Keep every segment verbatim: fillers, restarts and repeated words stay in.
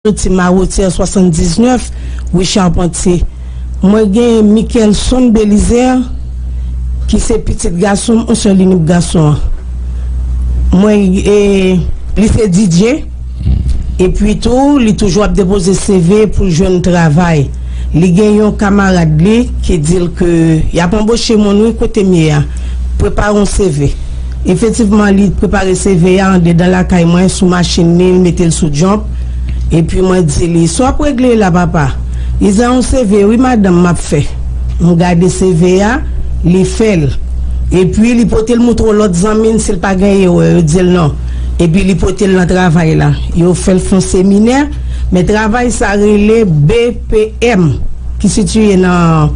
Soti Mawotyè swasanndiznèf, wi Charpantye. Mwen gen Michelson Belizaire, ki se pitit gason m, yon sèl inik gason an. Mwen, e, li se D J, epi tou, li toujou ap depoze C V pou l jwenn travay. Li gen yon kamarad li ki di l ke y ap anboche moun wi kote m ye a. Prepare yon C V. Efektivman, li prepare C V a andedan lakay mwen, sou machin li, li mete l sou jump. Epi mwen di li, "Sa w ap regle la, papa?" Li di, "A, yon C V, wi, madanm, m ap fè." M gade C V a, li fè l. Epi li pote l montre yon lòt zanmi l, si l pa gen erè, yo di l non. Epi li pote l nan travay la. Yo fè l fè yon seminè, men travay sa rele B P M, ki sitiye nan,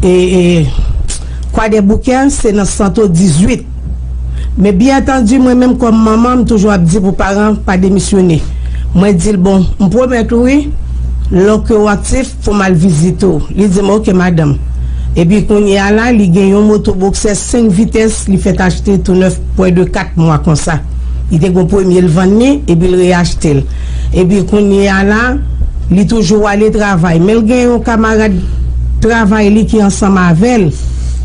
e, e, Kwadèboukè, se nan Santo dizuit. Men byen antandi, mwen menm kòm manman, m toujou ap di pou paran pa demisyone. Mwen di l, "Bon, m pwomèt ou wi, lè ke w aktif, pou m al vizite w." Li di m, "Oke, madanm." Epi kounye a la, li gen yon moto boksè senk vitès, li fèk achte tou nèf, pwen de kat mwa konsa. Li te gen premye l vann li, epi l reyachte l. Epi kounye a la, li toujou ale travay. Men l gen yon kamarad travay li ki ansanm avè l,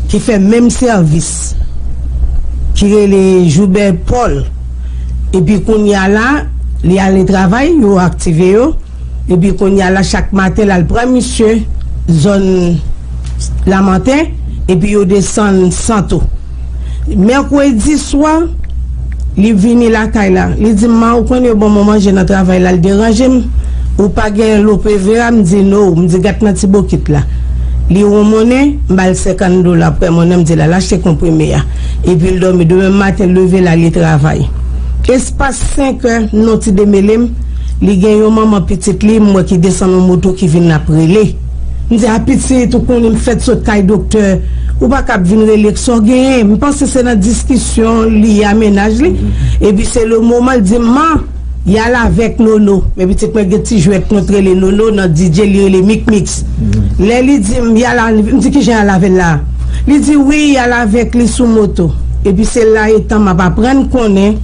ki fè menm sèvis, ki rele Joubert Paul. Epi kounye a la, li ale travay, yo aktive yo. Epi kounye a la, chak maten, l al pran misye zòn Lamanten, epi yo desann Santo. Mèkredi swa, li vini lakay la. Li di m, "Ma, ou konnen yo ban mwen manje nan travay la, l deranje m. Ou pa gen lope vera?" M di, "No." M di, "Gad nan ti bokit la." Li wonmonnen, m ba l senkant dola, prè monnen, m di l al achte konprime a. Epi l dòmi. Demen maten, l leve, l ale travay. Espas senk è, m nan ti demele m, li gen yon manman pitit li, m wè ki desann yon moto ki vin ap rele. M di, "A pitit, ou konnen m fèk sot kay doktè, ou pa kab vin rele, sa w genyen?" M panse se nan diskisyon li a mennaj li. Epi se le moman l di m, "Ma, y al avèk Nono." Men pitit mwen gen ti jwèt nou t rele Nono nan D J, li rele Mik Miks. Lè li di m, "Y al avè-," m di, "Kijan y al avè l la?" Li di, "Wi, y al avèk li sou moto." Epi se la etan m ap aprann konnen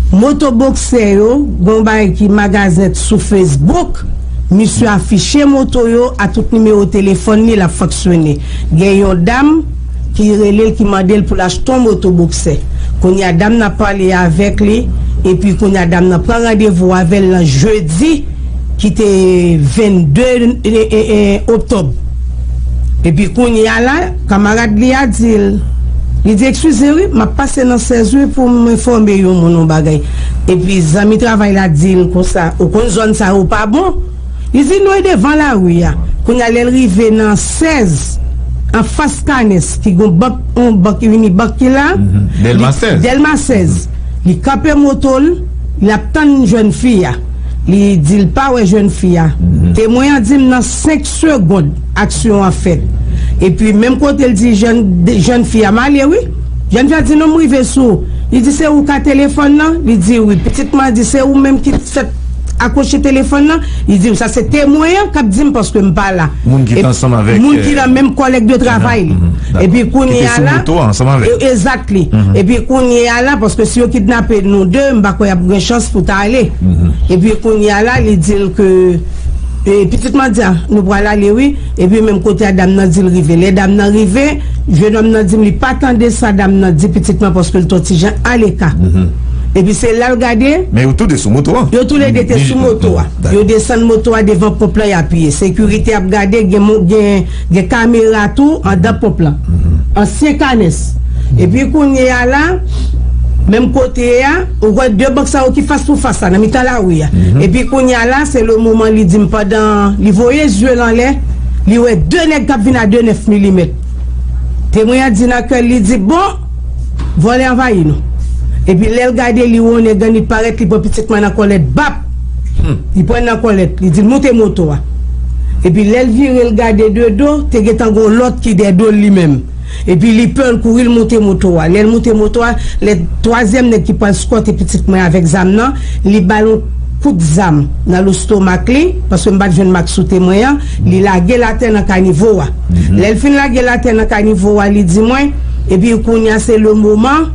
moto boksè yo, gen yon bagay ki magazen sou Facebook, misye afiche moto yo a tout nimewo telefòn li, l ap fonksyone. Gen yon dam ki rele l, ki mande l pou l achte yon moto boksè. Kounye a, dam nan pale avèk li, epi kounye a, dam nan pran randevou avè l nan jedi, ki te vennde, e, e, e, oktòb. Epi kounye a la, kamarad li a di l, li di, "Ekskize wi, m ap pase nan sèz wi pou m enfòme yon moun yon bagay." Epi zanmi travay la di l konsa, "Ou konn zòn sa yo pa bon?" Li di, "Non, e devan lari a." Kounye a, lè l rive nan sèz, anfas Kanès, ki gon bank, yon bank, Unibank ki la, Dèlma sèz. Dèlma sèz. Li kanpe moto l, l ap tann jèn fi a. Li di l pa wè jèn fi a. Temwen an di m nan senk segond, aksyon an fèt. Epi, menm kote l di jèn, jèn fi a, "M ale wi." Jèn fi a di, "Non, m rive sou ou." Li di, "Se ou ka telefòn nan?" Li di, "Wi." Pitit mwen di, "Se ou menm ki fèk akwoche telefòn nan?" Li di m, "Sa se temwen an k ap di m paske m pa la." Moun ki te ansanm avèk, moun ki nan menm kòlèg de travay li. Epi kounye a la, e, exactly. Epi kounye a la, paske si yo kidnape nou de, m pa kwè y ap gen chans pou ta ale. Epi kounye a la, li di l ke, e, pitit mwen di, "A, nou pral ale wi." Epi menm kote a, dam nan di l rive. Lè dam nan rive, jennonm nan di m li pa tande sa dam nan di pitit mwen paske l t yon ti jan aleka. Epi se la l gade. Men yo tou de sou moto a. Yo toulede te sou moto a. Yo desann moto a devan ponp lan, y apiye. Sekirite ap gade, gen, gen, gen kamera tou andan ponp lan. Ansyen Kanès. Epi kounye a la, menm kote a, ou wè de bank sa yo ki fas pou fas la, nan mitan lari a. Epi kounye a la, se le moman li di m pandan li voye zye l anlè, li wè de nèg k ap vin a de nèf milimèt. Temwen an di nan kè l, li di, "Bon, vòlè anvayi nou." Epi lè l gade, li wè yon nèg annit parèt, li pran pitit mwen nan kòlèt, bap! Li pran nan kòlèt, li di l, "Moute moto a." Epi lè l vire, l gade de do, te gentan gon lòt ki dè do l li menm. Epi li pè, l kouri, l moute moto a. Lè l moute moto a, lè twazyèm nèg ki pral eskòte pitit mwen avèk zam nan, li ba l yon kout zam nan lestomak li, paske m pa t jwenn mak sou temwen an, li lage l atè nan kanivo a. Lè l fin lage l atè nan kanivo a, li di mwen, epi kounye a se le moman,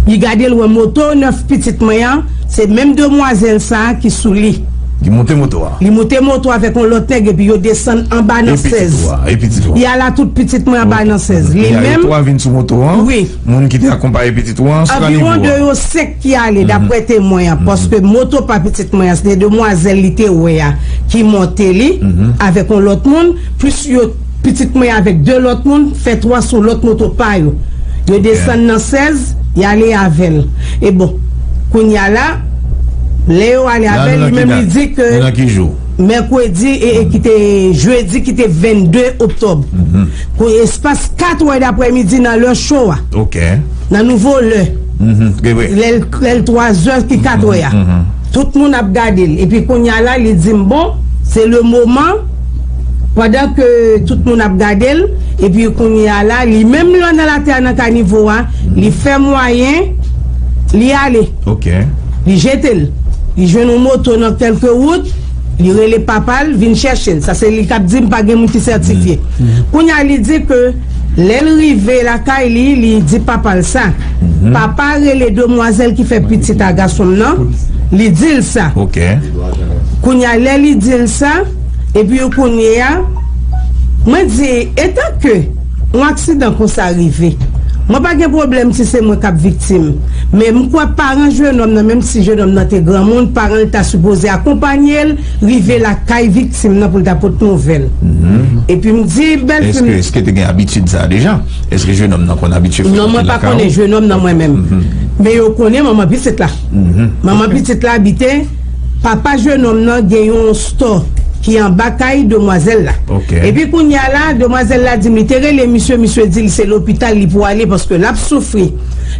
Li gade, l wè moto nèf pitit mwen an, se menm demwazèl sa a ki sou li. Li monte moto a. Li monte moto avèk yon lòt nèg, epi yo desann anba nan sèz. Y al a tout pitit mwen anba nan sèz. Li menm, yo twa vin sou moto an. Wi. Moun ki te akonpaye pitit ou an, sou kanivo a. Anviwon de yo senk ki ale, dapre temwen an, paske moto pa pitit mwen an, se demwazèl li te wè a ki monte li avèk yon lòt moun, plis yo pitit mwen avèk de lòt moun, fè twa sou lòt moto pa yo. Yo desann nan sèz, y ale avè l. E bon, kounye a la, lè yo ale avè l, li menm li di ke mèkredi, e, e ki te, jedi ki te vennde oktòb. Kou espas kat è daprèmidi nan lè cho a. Nan nouvo lè. Lè l, lè l twa zè ki kat è a. Tout moun ap gade l. Epi kounye a la, li di m, bon, se le moman, pandan ke tout moun ap gade l, epi kounye a la, li menm li nan latè a nan kanivo a, li fè mwayen, li ale. Li jete l. Li jwenn yon moto nan kèlke wout, li rele papa l, vin chèche l. Sa se li k ap di m, pa gen moun ki sètifye. Kounye a, li di ke lè l rive lakay li, li di papa l sa. Papa rele demwazèl ki fè pitit a gason m nan, li di l sa. Kounye a, lè li di l sa, epi kounye a, mwen di, etan ke yon aksidan konsa rive, mwen pa gen pwoblèm si se mwen k ap viktim. Men m kwè paran jennonm nan, menm si jennonm nan te granmoun, paran l ta sipoze akonpanye l, rive lakay viktim nan pou l ta pot nouvèl. Epi m di bèlfi m. Èske, èske te gen abitid sa a deja? Èske jennonm nan konn abitye frekante lakay ou? Non, mwen pa konnen jennonm nan mwen menm. Men yo konnen manman pitit la. Manman pitit la abite, papa jennonm nan gen yon stò ki anba kay demwazèl la. Epi kounye a la, demwazèl la di m li te rele misye, misye di l se lopital li pou ale paske l ap soufri.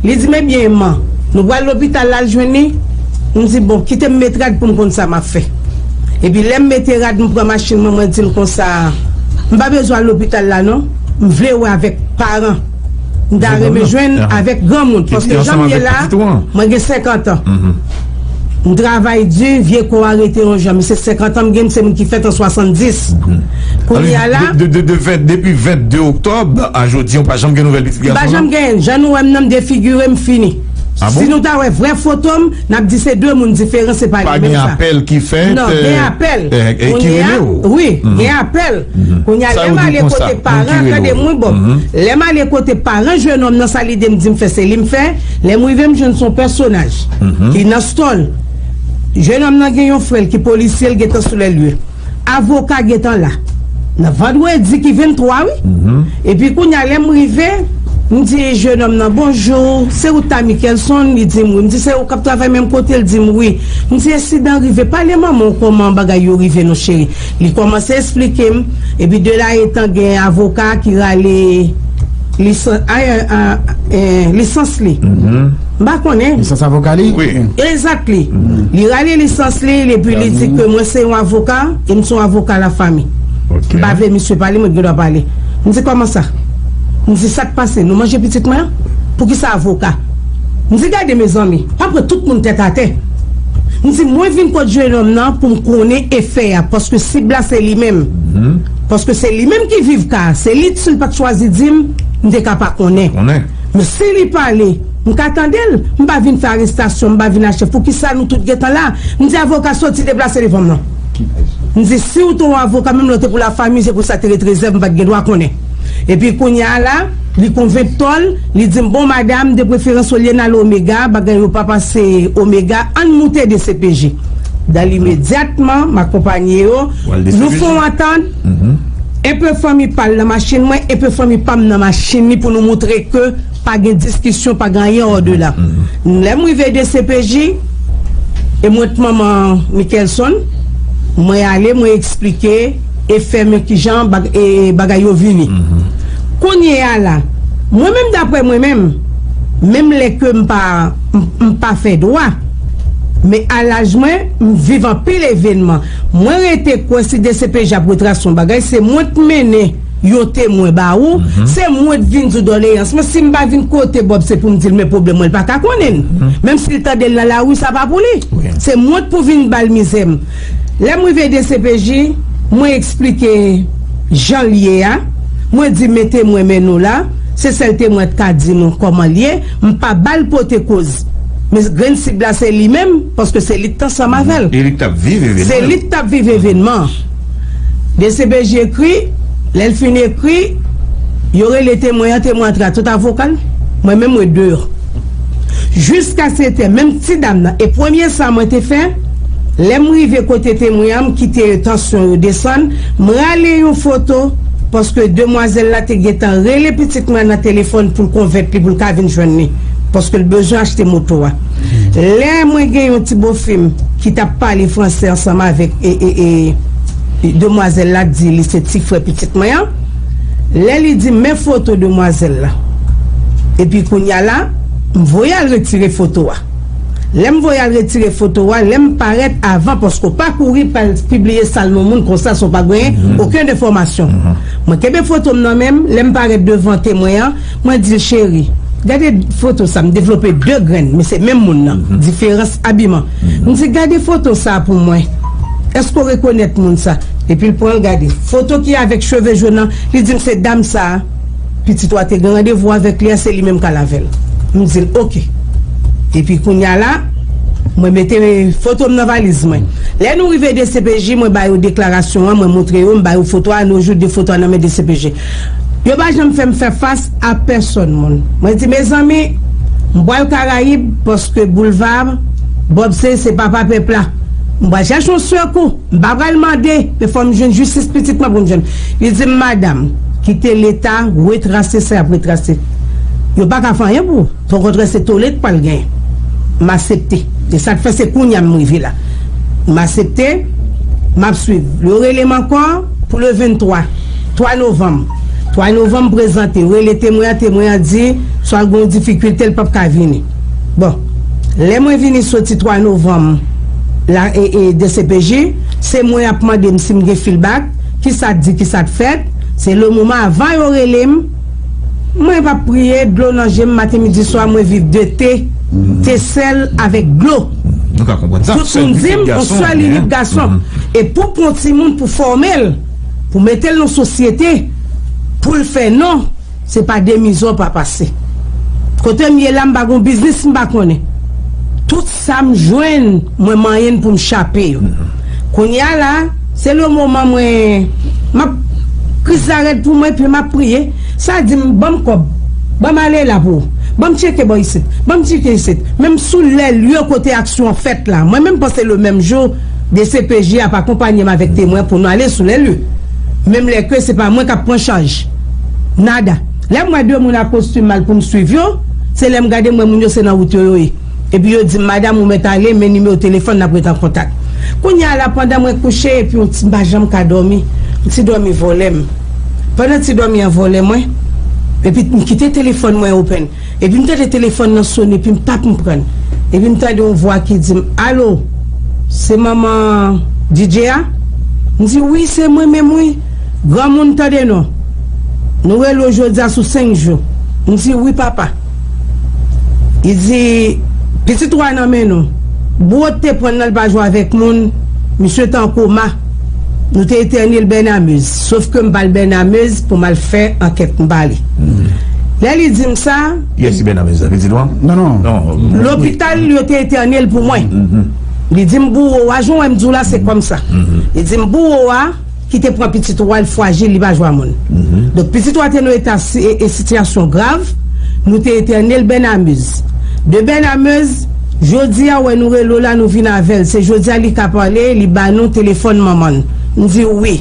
Li di m, ebyen, man, nou pral lopital la, al jwenn li? M di, bon, kite m met rad pou m konn sa m ap fè. Epi lè m mete rad, m pran machin mwen, mwen di l konsa, m pa bezwen al lopital la non, m vle wè avèk paran. M ta renmen jwenn avèk granmoun, paske jan m ye la, mwen gen senkant an. M travay di, vye kò a rete yon jan. Men se senkant an m gen, m se moun ki fèt an swasanndis. Kounye a la, de, de, de, de ven, depi vennde oktòb a jodi, ou pa janm gen nouvèl pitit gason w nan? M pa janm gen. Jan nou wè m nan, m defigire, m fini. Si nou ta wè vrè foto m, n ap di se de moun diferan, se pa li menm sa. Pa gen apèl ki fèt? Non, gen apèl. Kounye a, wi, gen apèl. Kounye a, lè m ale kote paran, tande m wi, Bòb. Lè m ale kote paran jennonm nan, sa li di m, di m fè, se li m fè. Lè m rive, m jwenn se yon pèsonaj ki nan stòl. Jennonm nan gen yon frè l ki polisye, l gentan sou lè l ye. Avoka gentan la. Nan vandredi ki venntwa, wi. Epi kounye a, lè m rive, m di jennonm nan, bonjou, se ou ta Mickelson? Li di m wi. M di se ou k ap travay menm kote? L di m wi. M di ensidan rive, pale manman w kòman bagay yo rive non cheri. Li kòmanse esplike m, epi de la etan gen avoka ki rale lisans, a, a, a, e, lisans li. M pa konnen. Lisans avoka li? Wi. Exactly. Li rale lisans li, epi li di ke mwen se yon avoka, e m se yon avoka lafanmi. M pa vle misye pale, mwen gen dwa pale. M di kòman sa? M di sa k pase? Nou manje pitit mwen an? Poukisa avoka? M di gade mezanmi, pa pran tout moun tèt atè. M di mwen vin kot jennonm nan pou m konnen efè a, paske sib la se li menm. Paske se li menm ki viv ka a. Se li, si l pa t chwazi di m, m te ka pa konnen. Men si li pale, m ka tande l. M pa vin fè arestasyon, m pa vin a chèf. Poukisa nou tout gentan la? M di avoka soti deplase devan m nan. M di si w te yon avoka, menm lè w te pou lafanmi, se pou sa te ret rezèv, m pa t gen dwa konnen. Epi kounye a la, li konvenk tò l, li di m, bon madanm, de preferans olye n al Omega, bagay yo pa pase Omega, ann moute D C P J. Dans l'immédiatement, m akonpanye yo, nou fè yon antant, enpe fanmi pa l nan machin mwen, enpe fanmi pa m nan machin li pou nou moutre ke pa gen diskisyon, pa gen anyen odela. Lè m rive D C P J, e mwen t manman Mickelson, mwen ale, mwen eksplike, e fè men kijan bag-, e bagay yo vini. Kounye a la, mwen menm daprè mwen menm, menm lè ke m pa, m, m pa fè dwa, men a laj mwen, m viv anpil evènman. Mwen rete kwè si D C P J ap retrase yon bagay, se mwen k mennen yon temwen ba ou, se mwen k vin di w doleyans mwen. Si m pa vin kote Bòb, se pou m di l men pwoblèm mwen, l pa ka konnen l. Menm si l tande l nan lari, sa pa pou li. Se mwen k pou vin ba l mizè m. Lè m rive D C P J, mwen eksplike jan l ye a. Mwen di mete mwen men nou la. Se sèl temwen k ka di nou kòman l ye, m pa ba l pote koz. Men grenn sib la se li menm, paske se li k t ansanm avè l. E li k t ap viv evènman. Se li k t ap viv evènman an. D C P J ekri, lè l fin ekri, yo rele temwen an, temwen an antre ak tout avoka l. Mwen menm mwen deyò. Jiska sèt è, menm ti dam nan, e premye sa mwen te fè, lè m rive kote temwen an, m kite tansyon yo desann, m rale yon foto, paske demwazèl la te gentan rele pitit mwen nan telefòn pou l konvenk li, pou l ka vin jwenn li, paske l bezwen achte moto a. Lè mwen gen yon ti bofi m ki t ap pale franse ansanm avèk e, e, e, demwazèl la, k di li se ti frè pitit mwen an, lè li di m men foto demwazèl la, epi kounye a la, m voye al retire foto a. Lè m voye al retire foto a, lè m parèt avan, paske w pa kouri pa al pibliye sal non moun konsa san w pa genyen okenn enfòmasyon. Mwen kenbe foto m nan men m, lè m parèt devan temwen an, mwen di l, cheri, gade foto sa, m devlope de grenn, men se menm moun nan, diferans abiman. M di, gade foto sa pou mwen. Èske w rekonèt moun sa? Epi l pran l gade. Foto ki avèk cheve jòn nan, li di m se dam sa a. Pitit ou a te gen randevou avèk li a, se li menm k al avè l. M di l, oke. Epi kounye a la, mwen mete foto m nan valiz mwen. Lè nou rive D C P J, mwen ba yo deklarasyon an, mwen montre yo, m ba yo foto a, nou jwenn de foto a nan men D C P J. Yo pa janm fè m fè fas a pèsòn moun. Mwen di, mezanmi, m pral Karayib, paske Boulva, Bob se, se papa pèp la. M pral chèche yon sekou. M pa pral mande, men fò m jwenn jistis pitit mwen pou m jwenn. Li di m, madanm, kite Leta retrase sa y ap retrase. Yo pa ka fè anyen pou ou. Okontrè, se tole k pral genyen. M aksepte. E sa k fè se kounye a m rive la. M aksepte, m ap swiv. Yo rele m ankò pou le venntwa, twa novanm. Twa novanm, m prezante, yo rele temwen an, temwen an di, swa l gen yon difikilte, l p ap ka vini. Bon, lè mwen vini soti twa novanm, la, e, e, D C P J, se mwen y ap mande m si m gen feedback, kisa k di, kisa k fèt. Se le moman avan yo rele m, mwen p ap priye, dlo nan je m, maten, midi, swa, mwen viv de te, te sèl avèk dlo. Nou ka konprann sa. Tout moun di m, on sèl inik gason. E pou pran yon timoun, pou fòme l, pou mete l nan sosyete, pou l fè non, se pa de mizè w pa pase. Kote m ye la, m pa gon biznis, m pa konnen. Tout sa m jwenn, mwen manyen l pou m chape yo. Kounye a la, se le moman mwen, m ap kriz la rèd pou mwen, epi m ap priye. Sa di m, ban m kòb, ban m ale la pou ou, ban m tcheke bò isit, ban m tcheke isit. Menm sou lè lye kote aksyon an fèt la, mwen menm panse le menm jou, D C P J ap akonpanye m avèk temwen pou nou ale sou lè lye. Menm lè ke se pa mwen k ap pran chaj. Nada. Lè m wè de moun ak kostim mal pou m swiv yo, se lè m gade m wè moun yo se nan wout yo yo ye. Epi yo di m, madanm, ou mèt ale, men nimewo telefòn, n ap ret an kontak. Kounye a la, pandan mwen kouche, epi yon ti, m pa janm ka dòmi. Yon ti dòmi vòlè m. Pandan ti dòmi an vòlè mwen, epi m kite telefòn mwen open. Epi m tande telefòn nan sonnen, epi m pa konprann. Epi m tande yon vwa ki di m, alo, se manman D J a? M di, wi, se mwen menm, wi. Granmoun, tande non. Nou rele w jodi a sou senk jou. M di, wi, papa. Li di, pitit ou a nan men nou. Bouwo te pran l nan, l pa jwe avèk moun. Misye te an koma. Nou te entène l Bènamez. Sof ke m pa al Bènamez pou m al fè ankèt, m pa ale. Lè li di m sa, kiyès ki Bènamez la? Pitit ou a? Non, non. Non. Lopital, yo te entène l pou mwen. Li di m, bouwo a, jan w wè m di w la, se kòm sa. Li di m, bouwo a, ki te pran pitit ou a, l frajil, li pa jwe a moun. Donk, pitit ou a te nan eta si-, e, e sitiyasyon grav, nou te entène l Bènamez. De Bènamez, jodi a, wè nou rele w la, nou vin avè l. Se jodi a li ka pale, li ba nou telefòn manman l. M di wi.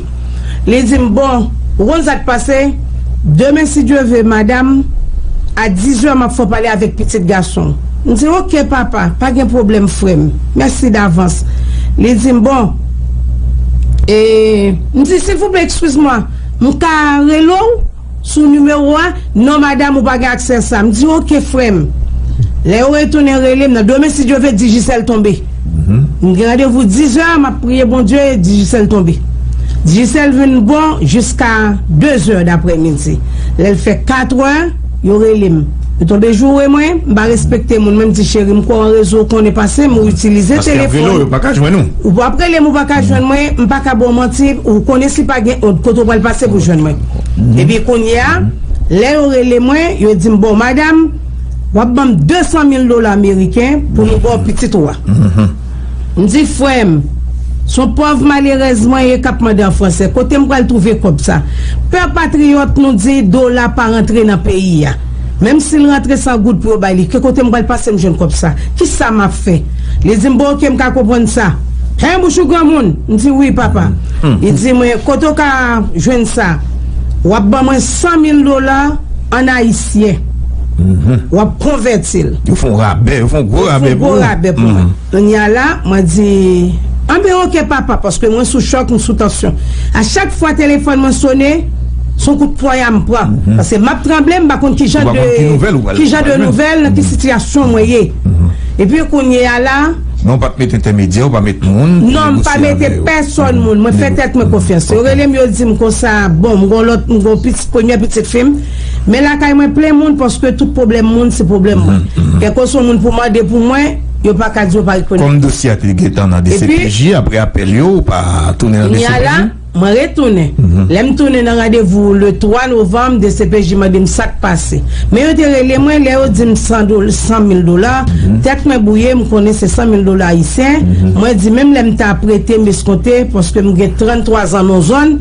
Li di m, bon, ou konn sa k pase? Demen, si Dye ve, madanm, a dizè, m ap fè w pale avèk pitit gason w. M di, oke, papa, pa gen pwoblèm, frè m. Mèsi davans. Li di m, bon, e, m di, silvouplè, excuse-moi, m ka rele w sou nimewo a? Non, madanm, ou pa gen aksè a sa. M di, oke, frè m. Lè yo retounen rele m nan, demen, si Dye ve, Digicel tonbe. M gen randevou dizè, m ap priye Bondye, Digicel tonbe. Digicel vin bon jiska dezè daprèmidi. Lè l fè katrè, yo rele m. Yo tonbe joure mwen, m pa respekte moun. Mwen, m di, cheri, m kwè w an rezo, ou konnen pase m, ou itilize telefòn. Paske y ap rele w, yo pa ka jwenn ou. Ou ap rele m, ou pa ka jwenn mwen, m pa ka ba w manti, ou konnen si pa gen kote w pral pase pou jwenn mwen. Epi kounye a, Lè yo rele mwen, yo di m, "Bon, madanm, w ap ban m de san mil dola ameriken pou nou ba w pitit ou a." M di, "Frè m, se yon pòv malerèz mwen ye k ap mande an fransè. Kote m pral twouve kòb sa?" Pè patriyòt, nou di dola pa rantre nan peyi a. Menm si l rantre san goud pou yo bay li, ke kote m pral pase m jwenn kòb sa? Kisa m ap fè? Li di m, "Bon, oke, m ka konprann sa." Hen, bouch ou granmoun. M di, "Wi, papa." Li di mwen, "Kote w ka jwenn sa? W ap ban mwen san mil dola an ayisyen. W ap konvèti l." Yo fè yon rabè, yo fè yon gwo rabè pou ou. Yo fè yon gwo rabè pou mwen. Kounye a la, mwen di, "Anben, oke, papa," paske mwen sou chòk, mwen sou tansyon. A chak fwa telefòn mwen sone, se yon kout pwaya m pran. Paske m ap tranble, m pa konn ki jan de, ki jan de nouvèl, nan ki sitiyasyon mwen ye. Epi kounye a la, Men w pa t met entèmedyè, w pa met moun pou negosye avè yo. Non, m pa mete pèsòn moun. Mwen fè tèt mwen konfyans. Yo rele m, yo di m konsa, bon, m gon lòt, m gon pitit, premyè pitit fi m. Men lakay mwen plen moun paske tout pwoblèm moun se pwoblèm mwen. Kèlkeswa moun pou mande pou mwen, yo pa ka di yo pa rekonèt. Kòm dosye a te gentan nan D C P J, apre apèl yo, ou pa tounen nan D C P J? Mwen retounen. Lè m tounen nan randevou le twa novanm, D C P J mande m sa k pase. Men yo te rele mwen, lè yo di m san dola, san mil dola, tèt mwen bwouye, m konnen se san mil dola ayisyen. Mwen di, menm lè m ta prete, m eskonte, paske m gen tranntwa zan nan zòn,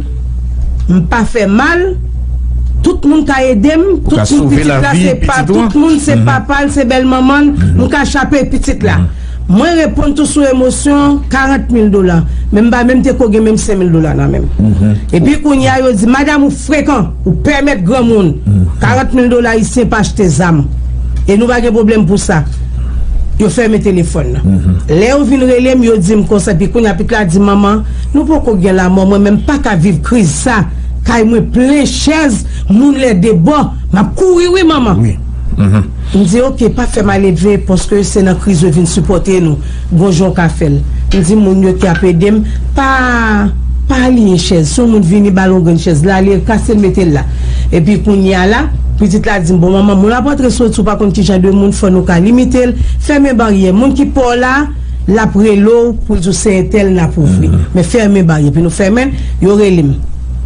m pa fè mal. Tout moun ka ede m, tout moun, pitit la se pa tout moun, se papa l, se bèl manman l, m ka chape pitit la. Mwen reponn tou sou emosyon, karant mil dola. Men m pa menm te ko gen menm senk mil dola nan men m. Epi kounye a, yo di, "Madanm, ou frekan, ou pèmèt granmoun. Karant mil dola ayisyen pa achte zam. E nou pa gen pwoblèm pou sa." Yo fèmen telefòn nan. Lè yo vin rele m, yo di m konsa, epi kounye a, pitit la di, "Manman, nou poko gen lanmò, mwen menm pa ka viv kriz sa. Kay mwen plen chèz, moun lè de bò, m ap kouri wi, manman." M di, "Oke, pa fè malelve, paske se nan kriz yo vin sipòte nou. Gon jan w ka fè l." M di moun yo ki ap ede m, pa, pa aliyen chèz. Si yon moun vini ba l yon grenn chèz, l ale, l kase l, mete l la. Epi kounye a la, pitit la di m, "Bon, manman, moun ap antre soti, ou pa konn ki jan de moun, fò nou ka limite l, fèmen baryè. Moun ki pa w la, l ap rele w pou l di w se entèl n ap ouvri. Men fèmen baryè." Epi nou fèmen l, yo rele m.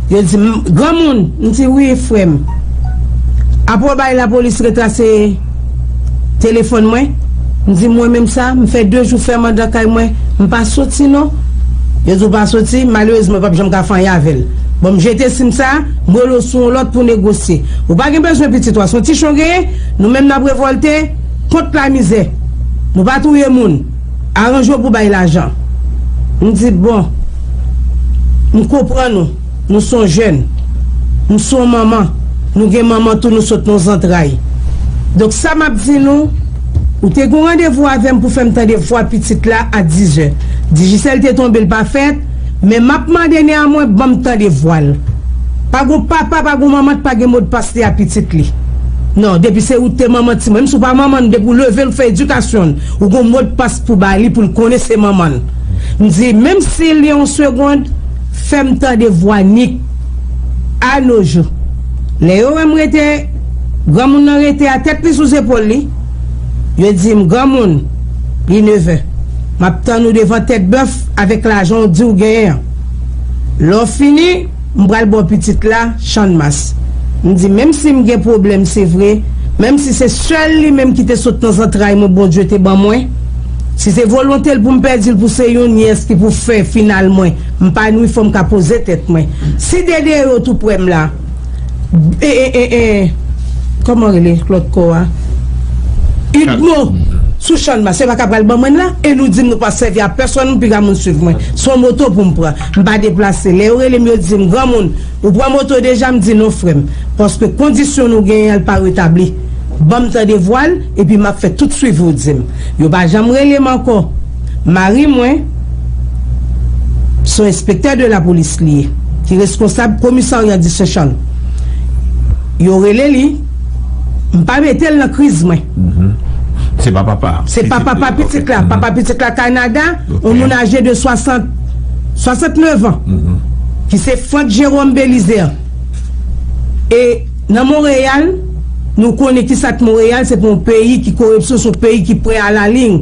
Yo di m, "Granmoun," m di, "Wi, frè m." Apre w bay lapolis retrase telefòn mwen, m di, "Mwen menm sa, m fè de jou fèm anndan kay mwen, m pa soti non." Yo di, "Ou pa soti, malerezman, w p ap janm ka fè anyen avè l. Bon, m jete sim sa, m rele w sou yon lòt pou negosye. Ou pa gen bezwen pitit ou a, se yon ti chen w genyen, nou menm n ap revòlte kont lamizè. Nou pa touye moun. Aranje w pou bay lajan." M di, "Bon, m konprann ou." Nou se yon jèn. M se yon manman. Nou gen manman tou, nou sot nan zantray. Donk, sa m ap di nou, ou te gen yon randevou avè m pou fè m tande vwa pitit la a diz è. Digicel te tonbe, l pa fèt, men m ap mande nèyanmwen, ban m tande vwa l. Pa gen papa, pa gen manman ki pa gen modpas li a pitit li. Non, depi se ou ki te manman timoun, menm si w pa manman l, depi w leve l, w fè edikasyon l, ou gen modpas pou ba li, pou l konnen se manman l. M di, menm si l yon segonn, fè m tande vwa Nik. A no jou, lè yo wè m rete, granmoun nan rete a tèt li sou zepòl li, yo di m, "Granmoun, li nevè. M ap tann ou devan tèt bèf avèk lajan w di w genyen an. Lè w fini, m pral ba w pitit la, Channmas." M di, "Menm si m gen pwoblèm, se vre, menm si se sèl li menm ki te sot nan zantray mwen, Bondye te ban mwen, si se volonte l pou m pèdi l pou se yon nyès ki pou fè final mwen, m pa nwi, fò m ka poze tèt mwen. Si Dede yo tou prè m la, e, e, e, e, kòman rele lòt kò a? Idmo sou Channmas, se pa ka pral ban mwen la, e nou di m nou pa sèvi a pèsòn, m piga moun swiv mwen. Se yon moto pou m pran. M pa deplase. Lè yo rele m, yo di m, 'Granmoun, ou pran moto deja?' M di, 'Non, frè m, paske kondisyon nou genyen an, l pa retabli. Ban m tande vwa l, epi m ap fè tout swivi w di m.'" Yo pa janm rele m ankò. Mari mwen, se yon enspektè de lapolis li ye, ki reskonsab komisarya de Sechàn. Yo rele li, m pa mete l nan kriz mwen. Se pa papa. Se pa papa pitit la. Papa pitit la Kanada, yon moun aje de swasant, swasantnèf an, ki se Frank Jerome Belizaire. E nan Monreyal, nou konnen ki sa k Monreyal, se pa yon peyi ki koripsyon, se yon peyi ki prè a la liy.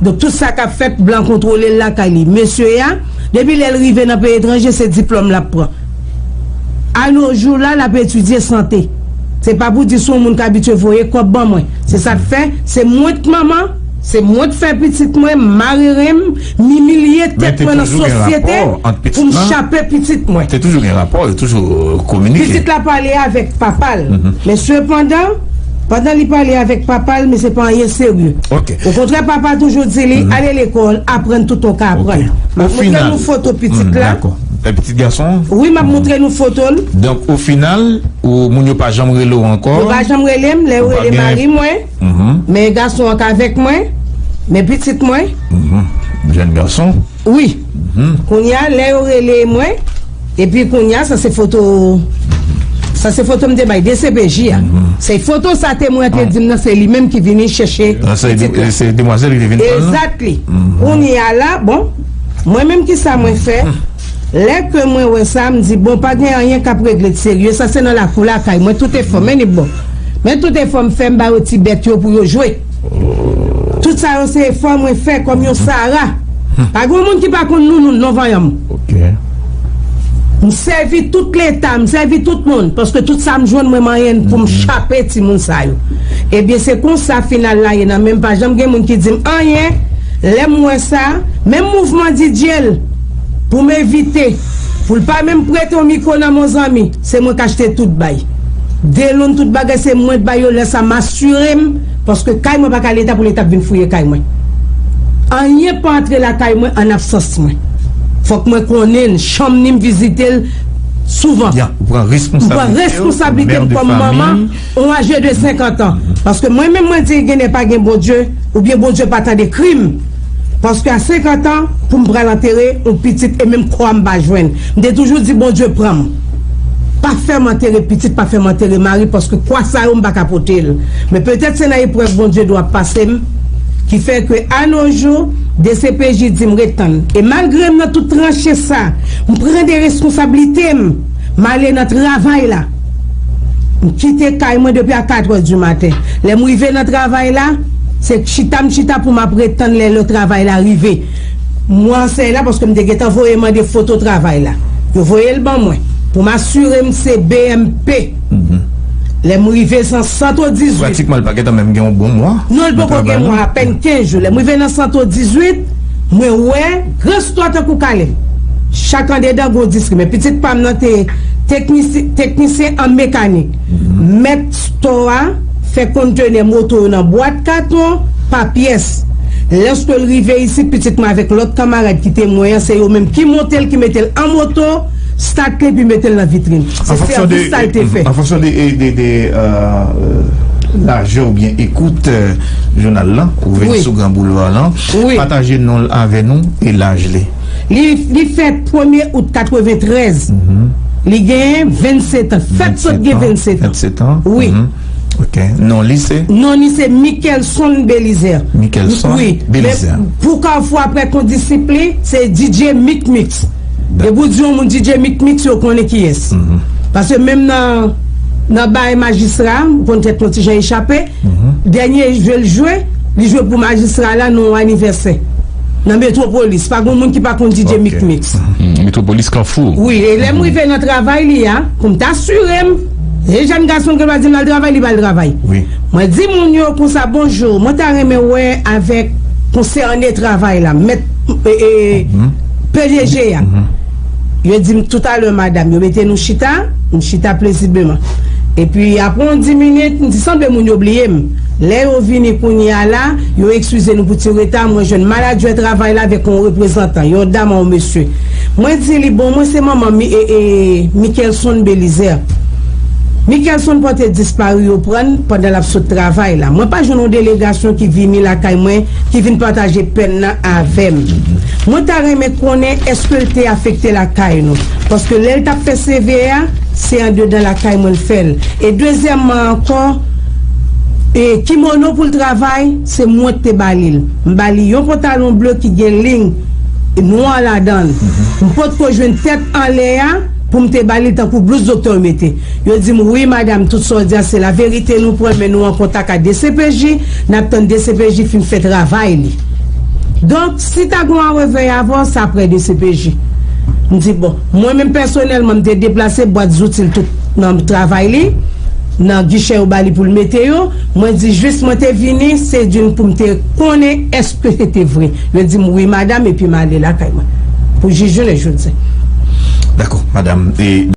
Donk, tout sa k ap fèt, blan kontwole l lakay li. Mesye a, depi lè l rive nan peyi etranje, se diplòm l ap pran. A no jou la, l ap etidye sante. Se pa pou di se yon moun k abitye voye kòb ban mwen. Se sa k fè, se mwen k manman, se mwen k fè pitit mwen, m marere m, m imilye tèt mwen nan sosyete pou m chape pitit mwen. Te toujou gen rapò, yo toujou kominike. Pitit la pale avèk papa l. Men sepandan, pandan li pale avèk papa l, men se pa anyen serye. Okontrè, papa toujou di li, ale lekòl, aprann tout ou ka aprann. M ap montre nou foto pitit la. Pitit gason? Wi, m ap montre nou foto l. Donk, o final, ou, moun yo pa janm rele w ankò? Yo pa janm rele m, lè yo rele mari mwen, men gason an k avèk mwen, men pitit mwen. Jèn gason? Wi. Kounye a, lè yo rele mwen, epi kounye a, sa se foto, sa se foto m te bay D C P J a. Se foto sa temwen an te di m nan, se li menm ki vini chèche pitit la. Se demwazèl ki te vin pran l? Exactly. Kounye a la, bon, mwen menm ki sa mwen fè? Lè ke mwen wè sa, m di, bon, pa gen anyen k ap regle t serye, sa se nan lakou lakay mwen, tout efò, men ni bon. Men tout efò m fè, m ba yo ti bèt yo pou yo jwe. Tout sa yo se efò mwen fè kòm yon Sara. Pa gen moun ki pa konn Nounoun non, vanyan m. M sèvi tout leta, m sèvi tout moun, paske tout sa m jwenn mwen manyen pou m chape timoun sa yo. Ebyen, se konsa final la ye nan men m, pa janm gen moun ki di m anyen. Lè m wè sa, menm mouvman D J l, pou m evite, pou l pa menm prete yon mikwo nan men yon zanmi, se mwen k achte tout bay. Deloun, tout bagay, se mwen k bay yo, lè sa m asire m, paske kay mwen pa ka leta pou leta ap vin fouye kay mwen. Anyen pa antre lakay mwen an absans mwen. Fòk mwen konnen l, chanm ni m vizite l souvan. M pran responsablite m kòm manman, yon aje de senkant an. Paske mwen menm mwen di gen lè pa gen Bondye, oubyen Bondye pa tande kri m. Paske a senkant an, pou m pral antere yon pitit e menm kò a m pa jwenn. M te toujou di Bondye pran m. Pa fè m antere pitit, pa fè m antere mari, paske kwa sa yo m pa ka pote l. Men petèt se nan eprèv Bondye dwe ap pase m, ki fè ke a no jou, D C P J di m ret tann. E malgre m nan tout tranche sa, m pran de responsablite m, m ale nan travay la. M kite kay mwen depi a katrè di maten. Lè m rive nan travay la, se chita m chita pou m ap ret tann lè lè travay la rive. Mwen ansèy la paske m te gentan voye mande foto travay la. Yo voye l ban mwen pou m asire m se B M P. Lè m rive nan Santo dizuit. Pratikman, l pa gentan menm gen yon bon mwa. Non, l poko gen mwa, apèn kenz jou. Lè m rive nan Santo dizuit, mwen wè gran stwa tankou Kaleb. Chak andedan gon distri. Men pitit pa m nan te teknisi-, teknisyen an mekanik. Mèt stwa a fè kontenè moto yo nan bwat katon pa pyès. Lèske l rive isit, pitit mwen avèk lòt kanmarad ki te mwen an, se yo menm ki monte l, ki mete l an moto, stat li, epi mete l nan vitrin. Se sèvis sa l te fè. An fonksyon de, de, de, de, euh, lajè oubyen ekout, euh, jounal lan, ou vin sou Gran Boulva lan, pataje non l avè nou e laj li. Li, li fèt premye out katreventrèz. Li gen vennsèt an. Fèt sot gen vennsèt an. Vennsèt an. Wi. Ok. Non li se? Non li se Mickelson Belizaire. Mickelson Belizaire. Wi. Men pou Kafou, apre kondisip li, se D J Mick Mix. E pou di yon moun D J Mick Mix, yo konnen kiyès. Paske menm nan, nan bagay majistra, m konn tèt yon ti jan echape. Dènye jwe l jwe, li jwe pou majistra la nan yon anivèsè. Nan Metropolis, pa gen moun ki pa konn D J Mick Mix. Metropolis Kafou. Wi, e lè m rive nan travay li a, pou m t asire m, e jèn gason ke l pa di m al travay, li pa al travay. Mwen di moun yo konsa, bonjou, mwen ta renmen wè avèk konsène travay la, mèt, e, e, P D G a. Yo di m toutalè, madanm, yo mete nou chita, m chita pezibleman. Epi apre yon dis minit, m di sanble moun yo bliye m. Lè yo vini kounye a la, yo eskize nou pou ti reta, mwen jwenn manadjè travay la avèk yon reprezantan, yon dam, yon mesye. Mwen di li, bon, mwen se manman Mi-, e, e, Mickelson Belizaire. Mickelson pote dispari yo pran pandan l ap sot travay la. Mwen pa jwenn yon delegasyon ki vini lakay mwen, ki vin pataje pèn nan avè m. Mwen ta renmen konnen èske l te afekte lakay nou. Paske lè l t ap fè C V a, se andedan lakay mwen l fè l. E dezyèmman ankò, e kimono pou l travay, se mwen ki te ba li l. M ba li yon pantalon ble ki gen liy nwa ladan l. M potko jwenn tèt anlè a pou m te ba li l tankou blouz doktè yo mete. Yo di m, wi, madanm, tout sa w di a se laverite, nou pran, men nou an kontak ak D C P J, n ap tann D C P J fin fè travay li. Donk, si ta gen yon arevè avè w, se aprè D C P J. M di, bon, mwen menm pèsonèlman, m te deplase bwat zouti l tout nan travay li. nan gichè yo ba li pou l mete yo. Mwen di jis mwen te vini, se di n pou m te konnen èske se te vre. Yo di m wi madanm, epi m ale lakay mwen. Pou jis jounen jodi. Dakò, madanm. E